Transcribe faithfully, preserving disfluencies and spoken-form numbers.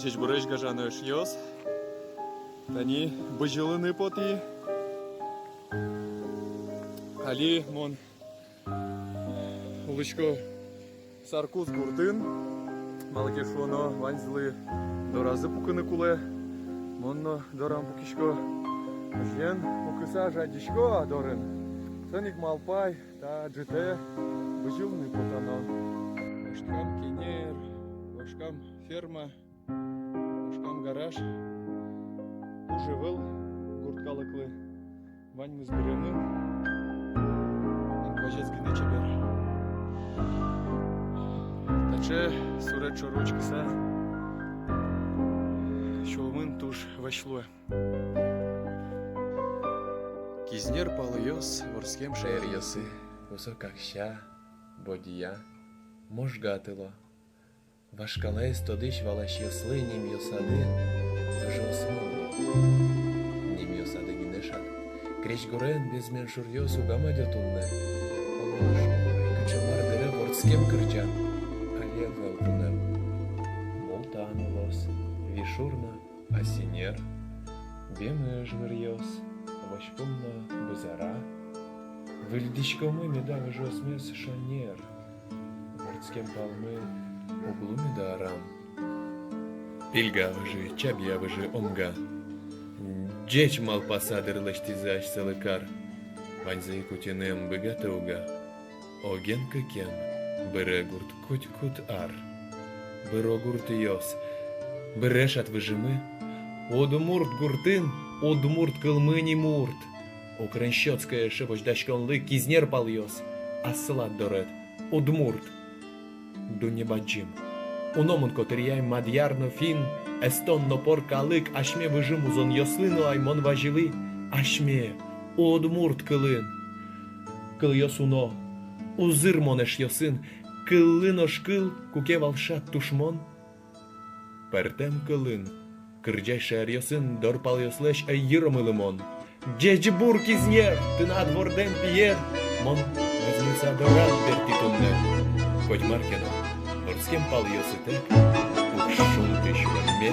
Ӟечбуресь, гажано эшъёс! Тани бызьылыны потӥ. Али мон улӥсько Саркуз гуртын. Малы ке шуоно, ваньзылы доразы пукыны кулэ. Мон но дорам пукисько. Озьыен, пукыса жадисько-а дорын. Соин ик малпай, та ӝытэ бызьылыны потоно. Вошткам кенер, вошткам ферма, вошткам гараж. Уж ӧвӧл гурт калыклы. Ваньмыз быремын. Инкуазез гинэ чебер. Таӵе суред шоры учкыса, сюлмын туж вӧсь луэ. Кизнер палъёс вордскем шаеръёсы: Высокакся, Бодья, Можга тыло. Вашкалаез тодӥсь валасьёслы нимъёсады выжыосмы уго. Нимъёсады гинэ шат. Крезьгурен безмен шуръёс уг амадё туннэ. Оло нош кыӵе мар дыре вордскем кырӟан али ӧвӧл вунэм. Мултан улос, Вишур но Асинер, Бемыж гыръёс, Вӧсь пум но Бызара. Выльдӥськомы меда выжыосмес шонер. Вордскем палмы уг лу меда арам. Пильга выжы, Чабья выжы, Омга. Ӟеч малпаса дыр лэсьтӥзы асьсэлы кар. Ваньзэ ик утьыны ӧм быгатэ уга. Оген кыкен быре гурт котькуд ар. Быро гуртъёс, быре шат выжымы. Удмурт гуртын удмурт кылмы ни мурт. Укрен сётске эше возьдаськонлы, Кизнер палъёс, аслад доред удмурт. Дунне бадӟым. Уно мон котыръяй мадьяр но финн, эстон но пор калык. Асьме выжы музонъёслы но ай мон вазьылӥ асьме удмурт кылын. Кылъёс уно, узыр мон эшъёсын, кыллы нош кыл, куке вал шат тушмон. Пӧртэм кылын кырӟась шаеръёсын дор палъёслэсь ӧй йыромылы мон. Ӟечбур, Кизнер, тынад вордэм пиед! Мон мӧзмыса дорад бертӥ туннэ. Котьмар ке но, вордскем палъёсытэк уг шунты сюлэмме.